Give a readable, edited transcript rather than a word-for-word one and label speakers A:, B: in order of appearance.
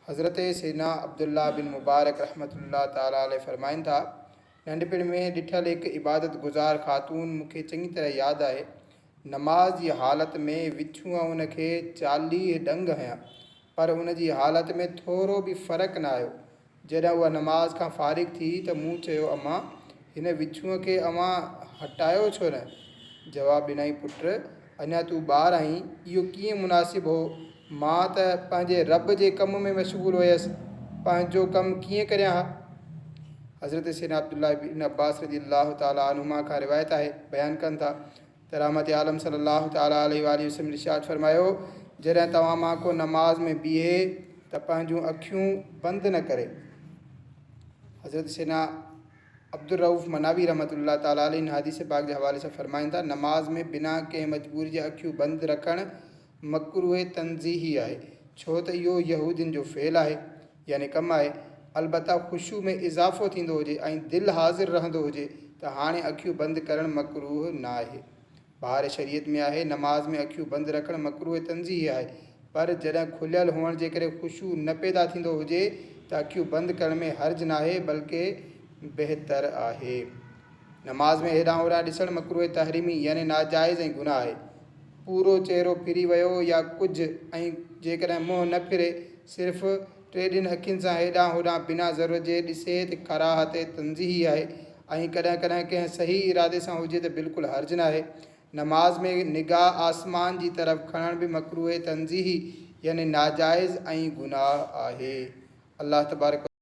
A: حضرت سيدنا عبدالله بن مبارڪ رحمة الله تعالٰي عليه فرمائن ٿا، ننڍپڻ ۾ ڏٺل هڪ عبادت گذار خاتون مون کي چڱي طرح ياد آهي. نماز جي حالت ۾ وڇونء ان کي 40 ڏنگ هنيا، پر ان جي حالت ۾ ٿورو به فرق نه آيو. جڏهن اها نماز کان فارغ ٿي ته مون چيو، امان! هن وڇونء کي اوهان هٽايو ڇو نه؟ جواب ڏنائين، پٽ! اڃا تون ٻار آهين، اهو ڪيئن مناسب هو؟ مان ته پنهنجي رب جي ڪم ۾ مشغول هيس، پنهنجو ڪم ڪيئن ڪريان ها؟ حضرت سيدنا عبدالله بن عباس رضي الله تعالٰي عنهما کان روايت آهي، بيان ڪن ٿا ته رحمت عالم صلّي الله تعالٰي عليه واٰله وسلّم ارشاد فرمايو، جڏهن توهان مان ڪو نماز ۾ بيهي ته پنهنجون اکيون بند نه ڪري. حضرت سيدنا عبدالرؤف مناوي رحمة الله تعالٰي عليه هن حديث پاڪ جي حوالي سان فرمائن ٿا، نماز ۾ بنا ڪنهن مجبوري جي اکيون بند رکڻ مڪروه تنزيهي آهي، ڇو ته اهو يهودين جو فعل آهي، يعني ڪم آهي، البته خشوع ۾ اضافو ٿيندو هجي ۽ دل حاضر رهندو هجي ته هاڻي اکيون بند ڪرڻ مڪروه ناهي. بهار شريعت ۾ آهي، نماز ۾ اکيون بند رکڻ مڪروه تنزيهي آهي، پر جڏهن کليل هئڻ جي ڪري خشوع نه پيدا ٿيندو هجي ته اکيون بند ڪرڻ ۾ حرج ناهي بلڪه بهتر آهي. نماز ۾ هيڏانهن هوڏانهن ڏسڻ مڪروه تحريمي يعني ناجائز ۽ گناهه آهي. پورو چهرو ڦري ويو يا ڪجهه ۽ جيڪڏهن منهن نه ڦري صرف ٽيڏين اکين سان هيڏانهن هوڏانهن بنا ضرورت جي ڏسي ته ڪراهت تنزيهي آهي ۽ ڪڏهن ڪڏهن ڪنهن صحيح ارادي سان هجي ته بلڪل حرج ناهي. نماز ۾ نگاهه آسمان جي طرف کڻڻ به مڪروه تنزيهي يعني ناجائز ۽ گناهه آهي. الله تبارڪ.